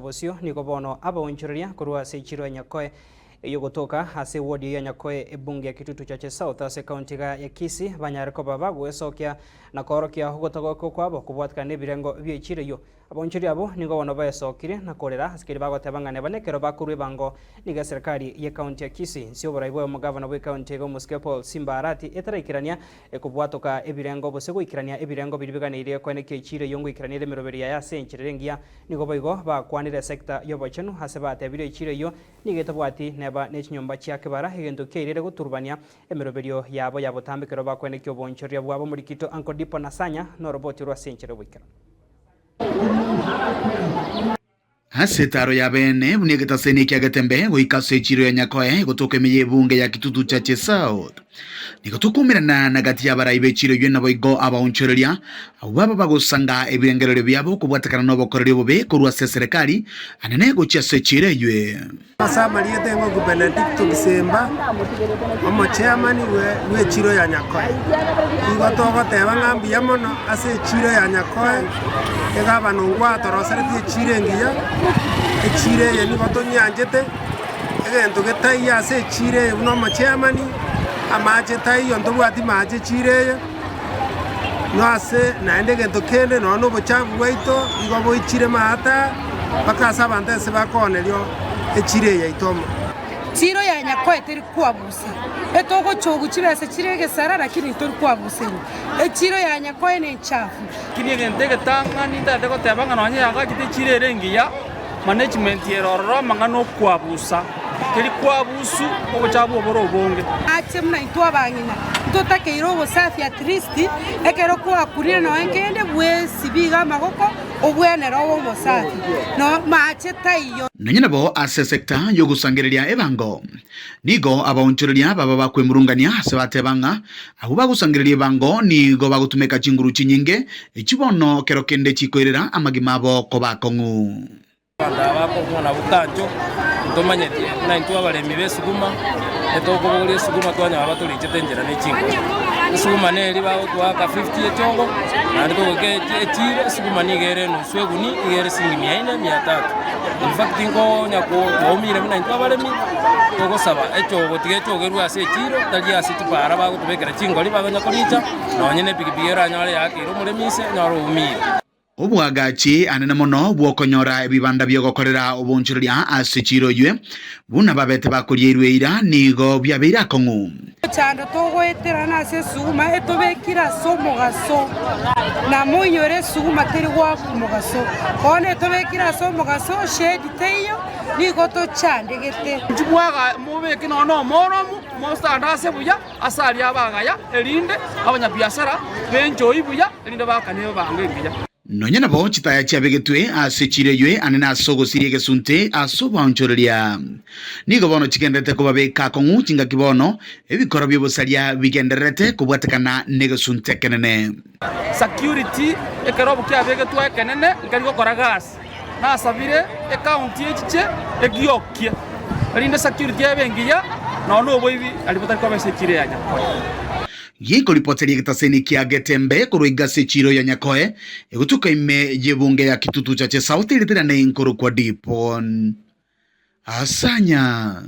Bosio nigo bono abaonchoreria korwa ase echiro ya Nyakoe eyogotoka ase ewodi ya Nyakoe ebunge ya Kitutu Chache South ase ekaunti iga ya Kisii banyare koba bagoesokia na koorokia ogotogoka kwabo kobwatikana nebirengo bie echiro eyio. Abaonchoreria abwo nigo bono baesokirie na korera ase keria bagoteba ng'a neba nekero bakorwa ebango nigo eserekari ye ekaunti ya Kisii inse oborai bwaye omogavana bwe ekaunti iga omosike Paul Simba Arati etaraikerania ekobwatoka ebirengo gose goikerania ebirengo biria biganeirie koenekia echiro eyio ngoikerania ere emeroberi yaye ase enchera ere engiya Nigo boigo bakwanire esecta y'obochenu ase batebirie echiro eyio nigo etabwati neba ne chinyomba chia kebara, egento kiairire goturubania emeroberio yabo ya botambe ekero bakwenekia oboonchoreria bwabo. Omorikito Uncle Dipo Nasanya noroboti rwa ase enchera y'oboikeranu. Ase etaaro ya beene, buna egetaseni ekia Getembe, goika ase echiiro ya Nyakoe, egotoka ime y'ebunge ya Kitutu Chache South. Nigo tokoumerana na gati y'abarai b'echiiro eyio naboigo abaonchoreria, abwo baba bagosanga ebirengererio biabo kobwatekana nobokoreri obobe korwa ase eserekari anene gochia ase echiiro eyio. Ase amarieta eng'oku Benedicto Gisemba, omochairman bw'echiro ya Nyakoe. Nigo togoteba ng'a mbuya mono ase echiro ya Nyakoe, egavana Ongwae atoroseretie echiro engiya, echiro eye nigo tonyianchete, egento getaiyo ase echiro eye buna omochairman, amache taiyo ntobwati mache echiro eye, na ase naende egento kende nonya na obochafu bwaito igo boichire maata mpaka ase abanto ase bakooneria echiro eye yaito amo. Chiro ya Nyakoe teri kwabusa, etogochogu chibesa chire egesara lakini tori kwabuserwa. Echiro ya Nyakoe nenchafu. Lakini egento egetang'ani ntagete goteba ng'a nonye yagachete echiro ere engiya, management ere ororo amang'ana okwabusa, teri kwabusu obochafu obore obonge. Ache buna intwe abang'ina ntotakeire obosafi at least ekero kwakurire nonya kende bwesibi iga amagoko obwenere obe omosafi no mache taiyo. Nonya nabo ase esecta y'ogosangereria ebango, nigo abaonchoreria baba bakwemurungania ase bateba ng'a abwo bagosangereria ebango nigo bagotumeka chinguru chinyinge, echio bono kero kende chikoirera amagima abo koba akong'u. Abanto aba bakobua nabwo tancho, ntomanyeti buna intwe abaremi b'esuguma, etokobogoria esuguma twanyora batorichete enchera ne chinguru. Esuguma neri bagotwaka fifty echongo, naende togoika echiro esuguma nigo ere enusu eguni, nigo ere siringi mia ine, mia tatu. In fact nkonya twaumire buna intwe abaremi, togosaba echogo tiga echogerwe ase echiro, tari ase chipara bagotobekera chingori bagonya koricha, nonye na epikipiki eranyore yakeire omoremi inse, onyore oumire. Oboagachi anene mono bw'okonyora ebibanda bi'ogokorera oboonchoreria ase chiiro oywe, buna babete bakorieirwe eira, nigo biabeire akong'u. Omochando togoeterana ase esuguma etobekire ase omogaso, na moinyore esuguma teri goaka omogaso. Bono etobekire ase omogaso, shade teiyo, nigo tochandegete. Inchuo bwaga mobeke nonya nomoromu, mosande ase buya ase aria abagaya, erinde abanyabiasara benchoi buya, erinde baakane ebango engiya. Nonya nabo chitaya chiabegetwe ase chiira eywe anene ase ogosiria egesunte ase oboonchoreria. Nigo bono chigendererete kobabeka akong'u chingaki bono ebikoro bi'obosaria bigendererete kobwatekana negesunte ekenene. Security ekerobo kiabegetwe ekenene nkeri gokora gasi. Nasabire ecounty echiche egiokie erinde security ebe engiya nonya na oboibi aria botari koba ase echiro ya Nyakoe. Gekoripoteria egetaseni kia Getembe korwa igasi echiro ya Nyakoe egotuka ime y'ebunge ya Kitutu Chache South eriterane nkorokwa Dipon Asanya.